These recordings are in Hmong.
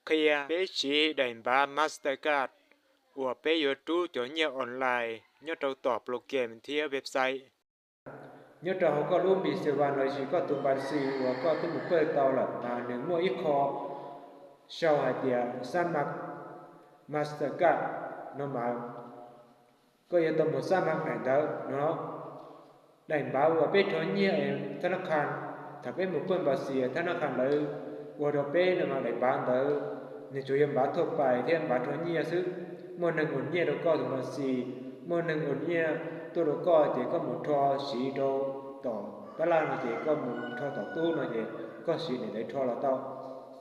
qhia peb siv daim npav Mastercard uas peb yuav rub cov nyiaj online nyob rau tom program thiab website. Nyob rau hauv koj lub P C one los sis koj tus npa xi uas koj twb mus pawj tau lawm mas nws muaj ib qho sau hais tias xab maj Mastercard no mas koj yuav tau mus xab maj daim ntawd no. Daim npav uas peb rho nyiaj thab nab qha, thaum peb mus pawj npa xi thab nab qha lawv ua rau peb no mas daim npav ntawd nws tsuas yog npav thuaj pais thiab npav rho nyiaj xwb. Muaj neeg ua nyiaj rau koj tus npa xi, muaj neeg ua nyiaj tuaj rau koj ces koj mus rho siv rau tom tab laj no ces koj mus rho tom tub no ces koj siv daim ntawd rho los tau.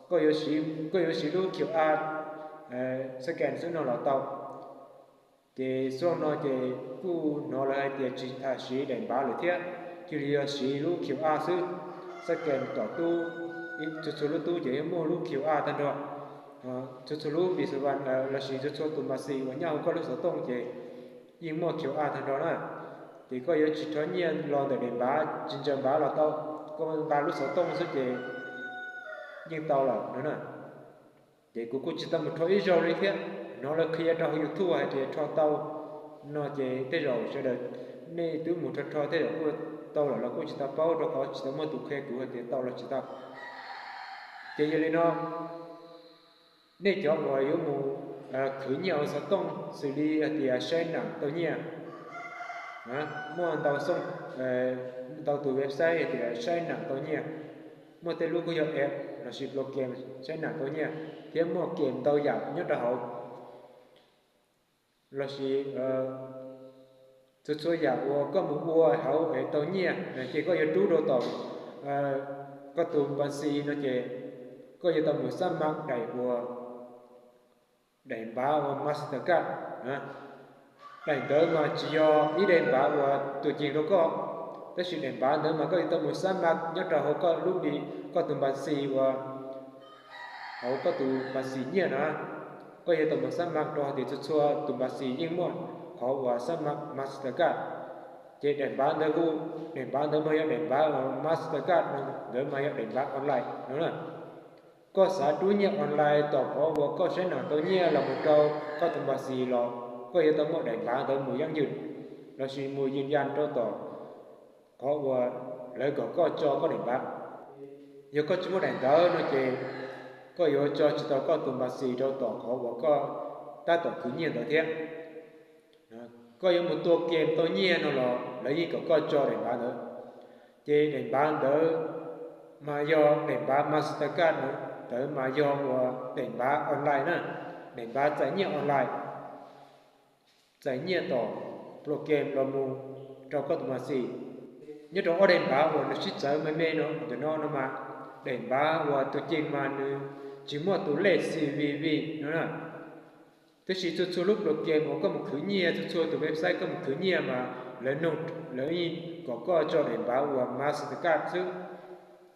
Koj yuav siv lub Q R scan xwb no los tau. Ces xub no ces kuj hnov lawv hais tias tsis tham siv daim npav lawm thiab, cia li yog siv lub Q R xwb. Scan tom tub, txhua txhua lub tub ces yeej muaj lub Q R tag nrho. Txhua txhua lub P C one lossis txhua txhua tus npa xi uas nyob hauv koj lub xov tooj ces yeej muaj Q R tag nrho na. Ces koj yuav tsis rho nyiaj los ntawm daim npav, tsis ntsaws npav los tau, koj nqa lub xov tooj xwb ces yeej tau lawm no na. Ces kuv kuj tsis tau mus rho ib zaug li thiab, hnov lawv qhia rau hauv YouTube hais tias rho tau no ces tej zaum sawv daws nej twb mus rho rho tej zaum kuj tau lawm los kuj tsis tau paub rau qhov tsis tau muaj tus qhia kuv hais tias tau los tsis tau. Ces yog li no, nej cov uas yuav mus khwv nyiaj hauv xov tooj xws li hais tias saib nam tau nyiaj, muaj ntau xoo, ntau tus website hais tias saib nam tau nyiaj, muaj tej lub kuj yog app lossis program saib nam tau nyiaj, thiab muaj game ntau yam nyob rau hauv, lossis txhua txhua yam uas koj mus ua hauv es tau nyiaj no ces koj yuav rub rau tom koj tus npa xi no ces koj yuav tau mus xab maj daim uas daim npav uas Mastercard. Daim ntawd mas tsis yog ib daim npav uas tuaj ceem rau koj, tab sis daim npav ntawd mas koj yuav tau mus xab maj nyob rau hauv koj lub, koj tus npa xi uas hauv koj tus npa xi nyiaj na. Koj yuav tau mus xab maj rau hais tias txhua txhua tus npa xi yeej muaj qhov uas xab maj Mastercard. Ces daim npav ntawd hu, daim npav ntawd mas yog daim npav Mastercard no, ntawd mas yog daim npav online no na. Koj xav rub nyiaj online tom qhov uas koj saib nam tau nyiaj los mus rau koj tus npa xi los koj yuav tau muaj daim npav ntawd mus yeeb yws lossis mus yws yas rau tom qhov uas lawv kom koj tso koj daim npav. Yog koj tsis muaj daim ntawd no ces koj yuav tso tsis tau koj tus npa xi rau tom qhov uas koj tab tom khwv nyiaj ntawd thiab. Koj yuav mus tua game tau nyiaj no los lawv yeej kom koj tso daim npav ntawd. Ces daim npav ntawd mas yog daim npav Mastercard ntawd mas yog uas daim npav online na, daim npav txais nyiaj online, txais nyiaj tom program los mus rau koj tus npa xi. Nyob rau ob daim npav uas nws sib txawv me me no ntawm no no mas, daim npav uas tus ceem mas nws tsis muaj tus lej C V V no na. Tab sis txhua txhua lub program uas koj mus khwv nyiaj, txhua txhua tus website koj mus khwv nyiaj mas lawv, lawv yeej kom koj tso daim npav uas Mastercard xwb.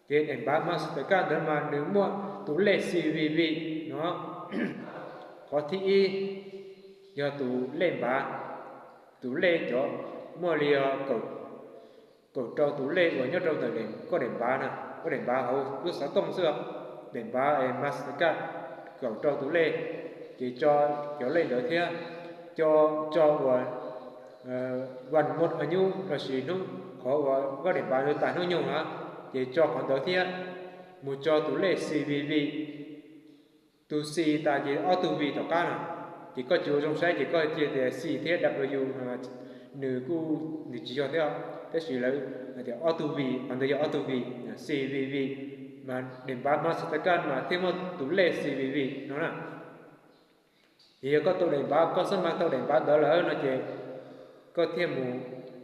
Ces daim npav Mastercard ntawd mas nws muaj tus lej C V V no. Qhov thib ib yog tus lej npav, tus lej cov muaj li yog kaum rau tus lej uas nyob rau ntawm koj daim npav na, koj daim npav hauv lub xov tooj xwb, daim npav Mastercard kaum rau tus lej, ces tso cov lej ntawd thiab, tso, tso uas one month ago lossis hnub qhov uas koj daim npav ntawd tas hnub nyoog na, ces tso qhov ntawd thiab, mus tso tus lej C V V. Tus C tas ces ob tug V tom qab no, ces koj tsis ua zoo saib ces koj cia tias C thiab W no, nws kuj, nws tsis yog thiab, tab sis lawv hais tias ob tug V, qhov ntawd yog ob tug V, C V V, mas daim npav Mastercard mas thiaj muaj tus lej C V V no na. Ces yog koj tau daim npav, koj xab maj tau daim npav ntawd lawm no ces koj thiaj mus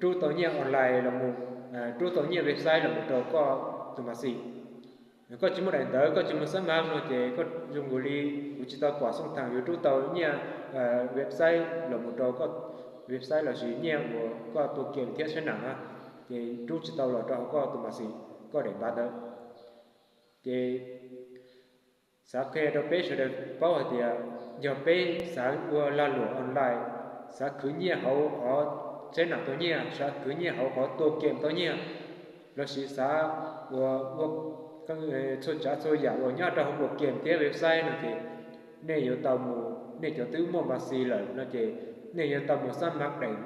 rub tau nyiaj online los mus, rub tau nyiaj website los mus rau koj tus npa xi. Koj tsis muaj daim ntawd, koj tsis muaj xab maj no ces koj zoo nkaus li kuv tsis tau pom xoo thaam yuav rub tau nyiaj website los mus rau koj website lossis nyiaj uas koj tua game thiab saib nam na, ces rub tsis tau los rau hauv koj tus npa xi, koj daim npav ntawd. Ces xav qhia rau peb sawv daws paub hais tias yog peb xav ua lag luam online, xav khwv nyiaj hauv qhov saib nam tau nyiaj, xav khwv nyiaj hauv qhov tua game tau nyiaj, lossis xav ua, ua txhua tsav txhua yam uas nyob rau hauv tus game thiab website no ces nej yuav tau mus, nej cov twb muaj Maxi lawm no ces nej yuav tau mus xab mav daim,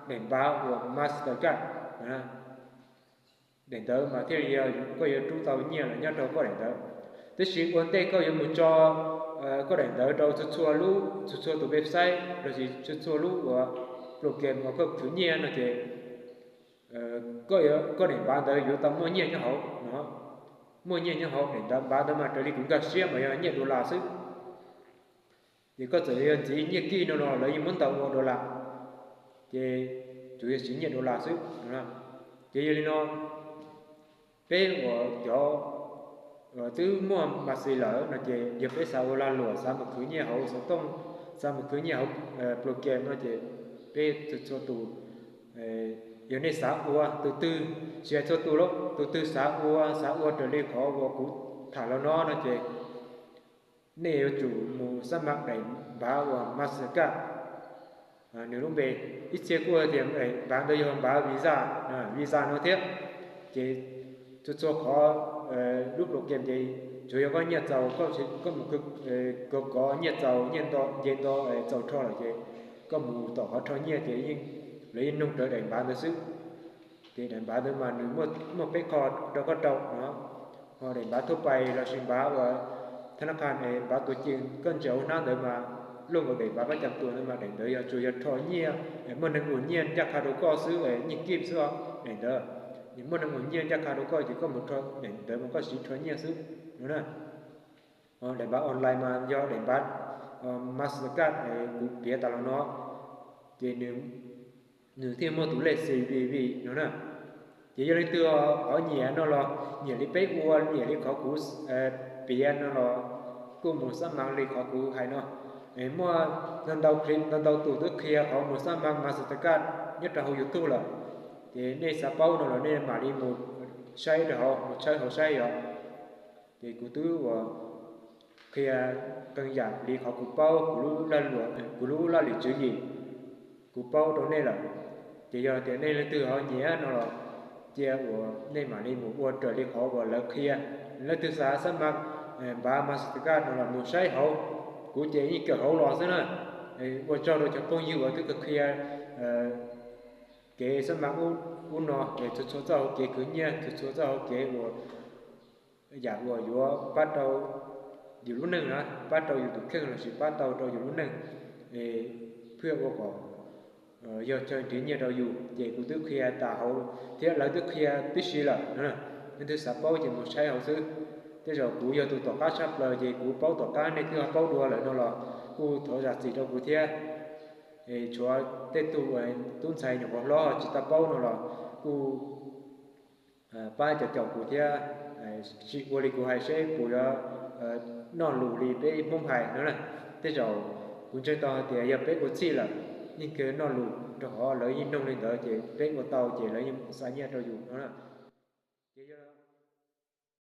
daim npav uas Mastercard. Daim ntawd mas thiaj li yog koj yuav rub tau nyiaj los nyob rau koj daim ntawd. Tab sis ua ntej koj yuav mus tso koj daim ntawd rau txhua txhua lub, txhua txhua tus website los sis txhua txhua lub uas program uas koj khwv nyiaj no ces koj daim npav ntawd yuav tau muaj nyiaj nyob hauv no. Muaj nyiaj nyob hauv daim npav ntawd mas raws li kuv nkag siab mas yog nyiaj dollar xwb. Ces koj txawm yog ntxiv nyiaj kij no los lawv yeej muab ntaus ua dollar, ces tsuas yog siv nyiaj dollar xwb. Ces yog li no, peb uas cov twb muaj Maxi lawm no ces yog peb xav ua lag luam, xav mus khwv nyiaj hauv xov tooj, xav mus khwv nyiaj hauv program no ces peb txhua txhua tus, yog nej xav ua tus twg, tsis hais txhua tus lauj, tus twg xav ua, xav ua raws li qhov uas kuv tham los no no ces nej yuav tsum mus xab mav daim npav uas Mastercard. Nws lub npe, ib txhia kuj tias daim npav ntawd yog npav Visa, Visa no thiab. Ces txhua txhua qhov lub program ces tsuas yog koj nyiaj txaus, koj mus kov kov nyiaj txaus, nyiaj nto nce nto txaus rho lawm ces koj mus tom qhov rho nyiaj ces yeej, lawv yeej noog rawv daim npav ntawd xwb. Ces daim npav ntawd mas nws muaj peb qho rau koj rau no, ho daim npav thuj pais los sis npav uas thab nab qha, npav tuav cees koj ntsia hauv hnab ntawd mas, luaj nkaus daim npav koj cam tua ntawd mas daim ntawd yog tsuas yog rho nyiaj, muaj neeg ua nyiaj ncaj qha rau koj xwb, nyiaj kij xwb os daim ntawd. Nws muaj neeg ua nyiaj ncaj qha rau koj ces koj mus rho daim ntawd mas koj siv rho nyiaj xwb no na. Daim npav online mas yog daim npav Mastercard kuv piav tas los no, ces nws thiaj muaj tus lej C V V no na. Ces yog leej twg ho nyiam no los nyiam li peb ua, nyiam li qhov kuv piav no los kuj mus xab mav li qhov kuv hais no. Muaj ntau ntau tus twb qhia qhov mus xab mav Mastercard nyob rau hauv YouTube lawm. Ces nej xav paub no los nej mam li mus saib rau hauv, mus tshawb hauv saib yog. Ces kuv twb uas qhia qee yam li qhov kuv paub, kuv lub laj lim tswv yim kuv paub rau nej lawm. Ces yog tias nej leej twg ho nyiam no los cia uas nej mam li mus ua raws li qhov uas lawv qhia. Leej twg xav xab mav npav Mastercard no los mus saib hauv, kuv ces yeej kawm hauv los xwb na. Ua tsaug rau cov phooj ywg uas twb qhia kev xab mav ub no, txhua txhua txoj hauv kev khwv nyiaj, txhua txhua txoj hauv kev uas yam uas yuav pab rau yus lub neej na, pab rau yus tus kheej los sis pab tau rau yus lub neej, phwj ua kom yog chaw nrhiav nyiaj rau yus. Ces kuv twb qhia tas hauv thiab lawv twb qhia tib si lawm. Leej twg xav paub ces mus saib hauv xwb. Tej zaum kuv yog tus tom qab tshaj plaws ces kuv paub tom qab, nej twb ho paub dua lawm no los kuj thov zam txim rau kuv thiab. Tshuav tej tug tub ntxhais nyuam qhuav hlob tsis tau paub no los kuj pab caum caum kuv thiab. Sim ua li kuv hais seb puas yuav noj lus li peb Hmoob hais no na. Tej zaum kuv ntseeg tau hais tias yog peb ua txhij lawm yeej kawg noj lus rau qhov lawv yeej noog li ntawd ces peb ua tau ces lawv yeej xa nyiaj rau yus no na.